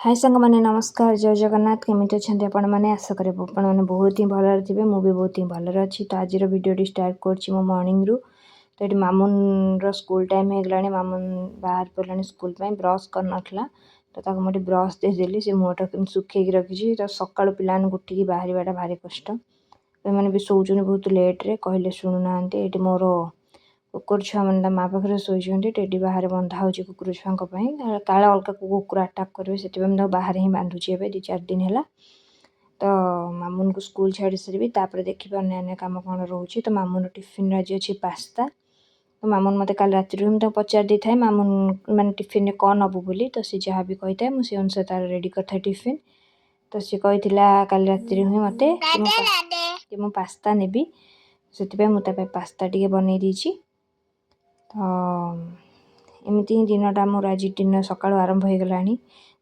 ହାଏ ସାଙ୍ଗମାନେ, ନମସ୍କାର, ଜୟ ଜଗନ୍ନାଥ। କେମିତି ଅଛନ୍ତି ଆପଣମାନେ? ଆଶା କରେ ଆପଣମାନେ ବହୁତ ହିଁ ଭଲରେ ଥିବେ। ମୁଁ ବି ବହୁତ ହିଁ ଭଲରେ ଅଛି। ତ ଆଜିର ଭିଡ଼ିଓଟି ଷ୍ଟାର୍ଟ କରୁଛି ମୋ ମର୍ଣ୍ଣିଂରୁ। ତ ଏଠି ମାମୁନର ସ୍କୁଲ ଟାଇମ୍ ହେଇଗଲାଣି। ମାମୁନ ବାହାରି ପଡ଼ିଲାଣି ସ୍କୁଲ ପାଇଁ। ବ୍ରସ୍ କରିନଥିଲା, ତ ତାକୁ ମୁଁ ଏଠି ବ୍ରସ୍ ଦେଇଦେଲି। ସେ ମୁହଁଟା କେମିତି ଶୁଖେଇକି ରଖିଛି। ତ ସକାଳୁ ପିଲାମାନଙ୍କୁ ଉଠିକି ବାହାରିବାଟା ଭାରି କଷ୍ଟ। ଏମାନେ ବି ଶୋଉଛନ୍ତି ବହୁତ ଲେଟ୍ରେ, କହିଲେ ଶୁଣୁନାହାନ୍ତି। ଏଠି ମୋର କୁକୁର ଛୁଆମାନେ ତା ମା ପାଖରେ ଶୋଇଛନ୍ତି। ଟେଡି ବାହାରେ ବନ୍ଧା ହେଉଛି କୁକୁର ଛୁଆଙ୍କ ପାଇଁ। କାଳେ ଅଲଗା କୁକୁର ଆଟାକ୍ କରିବେ, ସେଥିପାଇଁ ମୁଁ ତାକୁ ବାହାରେ ହିଁ ବାନ୍ଧୁଛି ଏବେ 2-4 ଦିନ ହେଲା। ତ ମାମୁନକୁ ସ୍କୁଲ ଛାଡ଼ି ସାରିବି, ତାପରେ ଦେଖିବି ଅନ୍ୟାନ୍ୟ କାମ କ'ଣ ରହୁଛି। ତ ମାମୁନର ଟିଫିନ୍ରେ ଆଜି ଅଛି ପାସ୍ତା। ତ ମାମୁନ ମୋତେ କାଲି ରାତିରୁ ମୁଁ ତାକୁ ପଚାରି ଦେଇଥାଏ, ମାମୁନ ମାନେ ଟିଫିନ୍ରେ କ'ଣ ନେବୁ ବୋଲି। ତ ସେ ଯାହା ବି କହିଥାଏ, ମୁଁ ସେ ଅନୁସାରେ ତା'ର ରେଡ଼ି କରିଥାଏ ଟିଫିନ୍। ତ ସେ କହିଥିଲା କାଲି ରାତିରେ ହିଁ ମୋତେ କି ମୁଁ ପାସ୍ତା ନେବି। ସେଥିପାଇଁ ମୁଁ ତା ପାଇଁ ପାସ୍ତା ଟିକେ ବନେଇ ଦେଇଛି। ତ ଏମିତି ହିଁ ଦିନଟା ମୋର ଆଜି ଦିନ ସକାଳୁ ଆରମ୍ଭ ହେଇଗଲାଣି।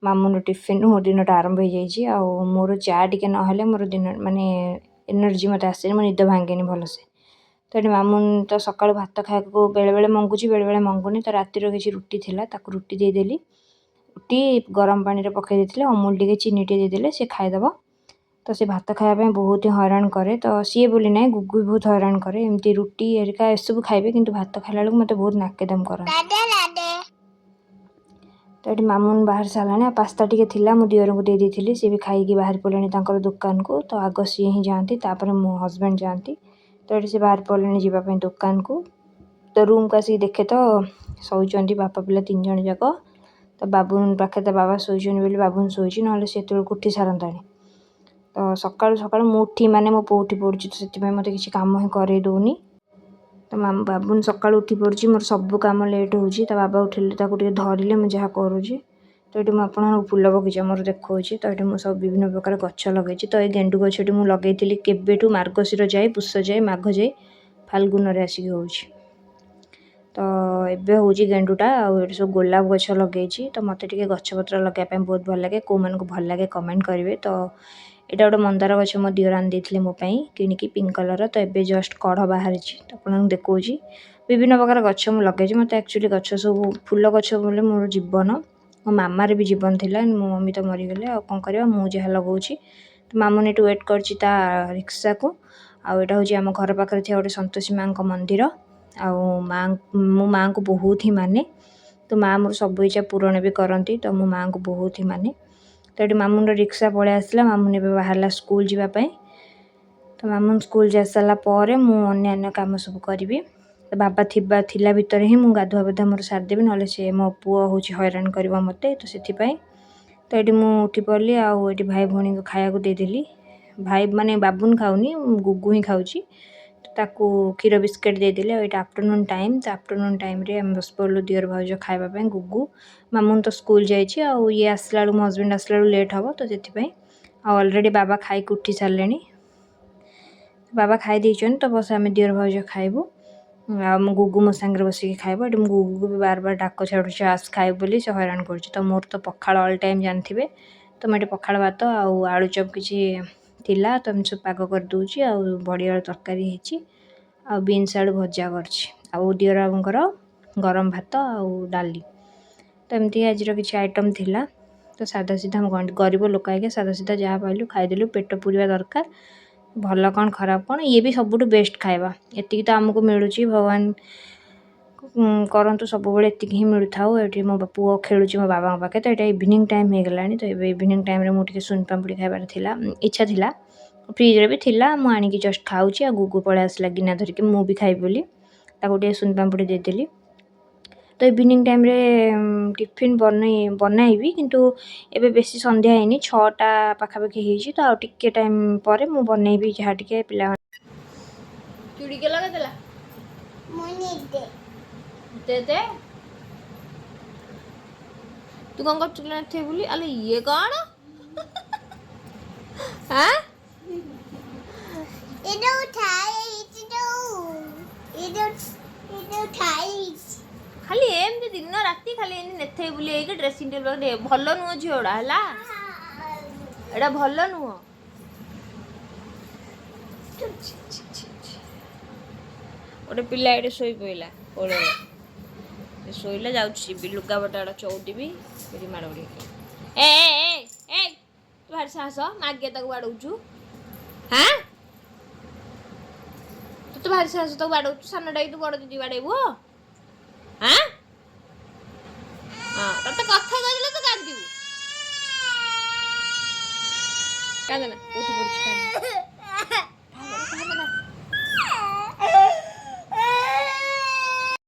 ମାମୁନର ଟିଫିନ୍ରୁ ମୋ ଦିନଟା ଆରମ୍ଭ ହେଇଯାଇଛି। ଆଉ ମୋର ଚା ଟିକେ ନହେଲେ ମୋର ଦିନ ମାନେ ଏନର୍ଜି ମୋତେ ଆସେନି, ମୋ ନିଦ ଭାଙ୍ଗେନି ଭଲସେ। ତ ଏଠି ମାମୁନ ତ ସକାଳୁ ଭାତ ଖାଇବାକୁ ବେଳେବେଳେ ମଙ୍ଗୁଛି, ବେଳେବେଳେ ମଙ୍ଗୁନି। ତ ରାତିର କିଛି ରୁଟି ଥିଲା, ତାକୁ ରୁଟି ଦେଇଦେଲି। ରୁଟି ଗରମ ପାଣିରେ ପକାଇ ଦେଇଥିଲେ, ଅମୁଲ ଟିକେ ଚିନି ଟିକେ ଦେଇଦେଲେ ସେ ଖାଇଦେବ। ତ ସେ ଭାତ ଖାଇବା ପାଇଁ ବହୁତ ହିଁ ହଇରାଣ କରେ। ତ ସିଏ ବୋଲି ନାହିଁ, ଗୁଗୁ ବି ବହୁତ ହଇରାଣ କରେ। ଏମିତି ରୁଟି ହେରିକା ଏସବୁ ଖାଇବେ, କିନ୍ତୁ ଭାତ ଖାଇଲା ବେଳକୁ ମୋତେ ବହୁତ ନାକେଦମ କରନ୍ତି। ତ ଏଠି ମାମୁନ ବାହାରି ସାରିଲାଣି। ଆଉ ପାସ୍ତା ଟିକେ ଥିଲା, ମୁଁ ଦିଅରଙ୍କୁ ଦେଇ ଦେଇଥିଲି। ସିଏ ବି ଖାଇକି ବାହାରି ପଡ଼ିଲେଣି ତାଙ୍କର ଦୋକାନକୁ। ତ ଆଗ ସିଏ ହିଁ ଯାଆନ୍ତି, ତାପରେ ମୋ ହଜବେଣ୍ଡ ଯାଆନ୍ତି। ତ ଏଠି ସେ ବାହାରି ପଡ଼ିଲେଣି ଯିବା ପାଇଁ ଦୋକାନକୁ। ତ ରୁମ୍କୁ ଆସିକି ଦେଖେ ତ ଶୋଇଛନ୍ତି ବାପା ପିଲା ତିନି ଜଣ ଯାକ। ତ ବାବୁନ ପାଖରେ ତା ବାବା ଶୋଇଛନ୍ତି ବୋଲି ବାବୁନ ଶୋଇଛି, ନହେଲେ ସେ ଏତେବେଳକୁ ଉଠି ସାରନ୍ତାଣି। ତ ସକାଳୁ ସକାଳୁ ମୁଁ ଉଠି ମାନେ ମୋ ପୁଅ ଉଠି ପଡ଼ୁଛି। ତ ସେଥିପାଇଁ ମୋତେ କିଛି କାମ ହିଁ କରେଇ ଦେଉନି। ତ ବାବୁନ ସକାଳୁ ଉଠି ପଡ଼ୁଛି, ମୋର ସବୁ କାମ ଲେଟ୍ ହେଉଛି। ତା ବାବା ଉଠିଲେ ତାକୁ ଟିକେ ଧରିଲେ ମୁଁ ଯାହା କରୁଛି। ତ ଏଠି ମୁଁ ଆପଣଙ୍କୁ ଫୁଲ ବଗିଚା ମୋର ଦେଖାଉଛି। ତ ଏଠି ମୁଁ ସବୁ ବିଭିନ୍ନ ପ୍ରକାର ଗଛ ଲଗେଇଛି। ତ ଏଇ ଗେଣ୍ଡୁ ଗଛଟି ମୁଁ ଲଗେଇଥିଲି କେବେଠୁ, ମାର୍ଗଶିର ଯାଇ, ପୁଷ ଯାଇ, ମାଘ ଯାଇ, ଫାଲ୍ଗୁନରେ ଆସିକି ହେଉଛି। ତ ଏବେ ହେଉଛି ଗେଣ୍ଡୁଟା। ଆଉ ଏଠି ସବୁ ଗୋଲାପ ଗଛ ଲଗେଇଛି। ତ ମୋତେ ଟିକେ ଗଛପତ୍ର ଲଗେଇବା ପାଇଁ ବହୁତ ଭଲ ଲାଗେ। କେଉଁମାନଙ୍କୁ ଭଲ ଲାଗେ କମେଣ୍ଟ କରିବେ। ତ ଏଇଟା ଗୋଟେ ମନ୍ଦାର ଗଛ, ମୋ ଦିଅର ଆଣି ଦେଇଥିଲେ ମୋ ପାଇଁ କିଣିକି, ପିଙ୍କ କଲର୍ର। ତ ଏବେ ଜଷ୍ଟ କଢ଼ ବାହାରିଛି, ତ ଆପଣଙ୍କୁ ଦେଖାଉଛି। ବିଭିନ୍ନ ପ୍ରକାର ଗଛ ମୁଁ ଲଗେଇଛି। ମୋତେ ଆକ୍ଚୁଆଲି ଗଛ ସବୁ, ଫୁଲ ଗଛ ବୋଲେ ମୋର ଜୀବନ। ମୋ ମାମାର ବି ଜୀବନ ଥିଲା। ମୋ ମମି ତ ମରିଗଲେ, ଆଉ କ'ଣ କରିବା, ମୁଁ ଯାହା ଲଗାଉଛି। ତ ମାମୁନି ଏଠି ୱେଟ୍ କରିଛି ତା ରିକ୍ସାକୁ। ଆଉ ଏଇଟା ହେଉଛି ଆମ ଘର ପାଖରେ ଥିବା ଗୋଟେ ସନ୍ତୋଷୀ ମାଆଙ୍କ ମନ୍ଦିର। ଆଉ ମା, ମୁଁ ମାଆଙ୍କୁ ବହୁତ ହିଁ ମାନେ। ତ ମାଆ ମୋର ସବୁ ଇଚ୍ଛା ପୂରଣ ବି କରନ୍ତି। ତ ମୁଁ ମାଆଙ୍କୁ ବହୁତ ହିଁ ମାନେ। ତ ଏଠି ମାମୁନର ରିକ୍ସା ପଳେଇ ଆସିଲା। ମାମୁନି ଏବେ ବାହାରିଲା ସ୍କୁଲ ଯିବା ପାଇଁ। ତ ମାମୁନ ସ୍କୁଲ ଯାଇ ସାରିଲା ପରେ ମୁଁ ଅନ୍ୟାନ୍ୟ କାମ ସବୁ କରିବି। ତ ବାବା ଥିଲା ଭିତରେ ହିଁ ମୁଁ ଗାଧୁଆ ପାଧୁଆ ମୋର ସାରିଦେବି, ନହେଲେ ସେ ମୋ ପୁଅ ହେଉଛି ହଇରାଣ କରିବ ମୋତେ। ତ ସେଥିପାଇଁ ତ ଏଠି ମୁଁ ଉଠି ପଡ଼ିଲି। ଆଉ ଏଠି ଭାଇ ଭଉଣୀଙ୍କୁ ଖାଇବାକୁ ଦେଇଦେଲି। ଭାଇ ମାନେ ବାବୁନ ଖାଉନି, ଗୁଗୁ ହିଁ ଖାଉଛି। ତ ତାକୁ କ୍ଷୀର ବିସ୍କେଟ୍ ଦେଇଦେଲି। ଆଉ ଏଇଟା ଆଫ୍ଟରନୁନ୍ ଟାଇମ୍। ତ ଆଫ୍ଟରନୁନ୍ ଟାଇମ୍ରେ ଆମେ ବସି ପଡ଼ିଲୁ ଦିଅର ଭାଉଜ ଖାଇବା ପାଇଁ। ଗୁଗୁ, ମାମୁନ ତ ସ୍କୁଲ ଯାଇଛି। ଆଉ ଇଏ ଆସିଲା ବେଳକୁ, ମୋ ହଜବେଣ୍ଡ ଆସିଲା ବେଳକୁ ଲେଟ୍ ହେବ, ତ ସେଥିପାଇଁ। ଆଉ ଅଲରେଡ଼ି ବାବା ଖାଇକି ଉଠି ସାରିଲେଣି। ବାବା ଖାଇ ଦେଇଛନ୍ତି, ତ ବସ ଆମେ ଦିଅର ଭାଉଜ ଖାଇବୁ। ଆଉ ମୋ ଗୁଗୁ ମୋ ସାଙ୍ଗରେ ବସିକି ଖାଇବ। ଏଠି ମୁଁ ଗୁଗୁକୁ ବି ବାର ବାର ଡାକ ଛାଡ଼ୁଛି, ଆସ ଖାଇବୁ ବୋଲି। ସେ ହଇରାଣ କରୁଛି। ତ ମୋର ତ ପଖାଳ ଅଲ୍ ଟାଇମ୍ ଜାଣିଥିବେ। ତ ମୁଁ ଏଠି ପଖାଳ ଭାତ ଆଉ ଆଳୁ ଚପ୍ କିଛି ଥିଲା, ତ ଏମିତି ସବୁ ପାଗ କରିଦେଉଛି। ଆଉ ବଡ଼ି ଆଳୁ ତରକାରୀ ହେଇଛି ଆଉ ବିନ୍ସ ଆଳୁ ଭଜା କରିଛି। ଆଉ ଦିଅର ବାବୁଙ୍କର ଗରମ ଭାତ ଆଉ ଡାଲି। ତ ଏମିତି ଆଜିର କିଛି ଆଇଟମ୍ ଥିଲା। ତ ସାଧା ସିଧା, ଗରିବ ଲୋକ ଆଜ୍ଞା, ସାଧା ସିଧା ଯାହା ପାଇଲୁ ଖାଇଦେଲୁ। ପେଟ ପୁରିବା ଦରକାର, ଭଲ କ'ଣ ଖରାପ କ'ଣ, ଇଏ ବି ସବୁଠୁ ବେଷ୍ଟ ଖାଇବା। ଏତିକି ତ ଆମକୁ ମିଳୁଛି, ଭଗବାନ କରନ୍ତୁ ସବୁବେଳେ ଏତିକି ହିଁ ମିଳୁଥାଉ। ଏଠି ମୋ ପୁଅ ଖେଳୁଛି ମୋ ବାବାଙ୍କ ପାଖରେ। ତ ଏଇଟା ଇଭିନିଂ ଟାଇମ୍ ହେଇଗଲାଣି। ତ ଏବେ ଇଭିନିଂ ଟାଇମ୍ରେ ମୁଁ ଟିକେ ସୁନପାମ୍ପୁଡ଼ି ଖାଇବାର ଥିଲା, ଇଚ୍ଛା ଥିଲା। ଫ୍ରିଜ୍ରେ ବି ଥିଲା, ମୁଁ ଆଣିକି ଜଷ୍ଟ ଖାଉଛି ଆଉ ଗୁଗୁ ପଳେଇ ଆସିଲା ଗିନା ଧରିକି, ମୁଁ ବି ଖାଇବି ବୋଲି। ତାକୁ ଟିକେ ସୁନପାମ୍ପୁଡ଼ି ଦେଇଦେଲି। ତ ଇଭିନିଂ ଟାଇମ୍ରେ ଟିଫିନ୍ ବନାଇବି, କିନ୍ତୁ ଏବେ ବେଶୀ ସନ୍ଧ୍ୟା ହେଇନି, 6ଟା ପାଖାପାଖି ହେଇଛି। ତ ଆଉ ଟିକେ ଟାଇମ୍ ପରେ ମୁଁ ବନେଇବି ଯାହା ଟିକେ ପିଲାମାନେ ଚୁଡ଼ି କିଏ ଲଗେଇଦେଲା? ମୁଁ ନିଜେ। ଦେ ଦେ। ତୁ କ'ଣ କରୁଛୁ କି ନଥିବେ ବୋଲି? ଆଲେ, ଇଏ କ'ଣ? ଆଁ? ଏଇଟା ଉଠାଇଛି ଯୋଉ ଏଇଟା ଉଠାଇଛି। ଖାଲି ଏମିତି ଦିନ ରାତି ଖାଲି ଏମିତି ନେଥେଇ ବୁଲି ହେଇକି ଡ୍ରେସିଂ ଟେବୁଲ ପାଖରେ। ଭଲ ନୁହଁ ଝିଅ ଗୁଡ଼ା, ହେଲା? ଏଇଟା ଭଲ ନୁହଁ। ଛି, ଛି, ଛି, ଛି। ଗୋଟେ ପିଲା ଏଠି ଶୋଇ ପଇଲା କୋଳରେ। ସେ ଶୋଇଲା, ଯାଉଛି ଯିବି ଲୁଗାପଟା ଗୁଡ଼ା ଚଉଦିବି। ଫେରି ମାଡ଼ ଗୋଡ଼ି। ଏ ଏ ଏ। ଭାରି ସାହସ, ମାଗିଆ ତାକୁ ବାଡ଼ଉଛୁ। ହାଁ, ତୋତେ ଭାରି ସାହସ, ତାକୁ ବାଡ଼ଉଛୁ। ସାନଟା ତୁ ବଡ଼ ଦିଦି ବାଡ଼େଇବୁ? ହାଁ ହଁ, ତତେ କଥା କହିଦେଲେ ତୁ କାନ୍ଦିବୁ। କାନ୍ଦନା, ଉଠି ପଡୁଛି, କାନ୍ଦ।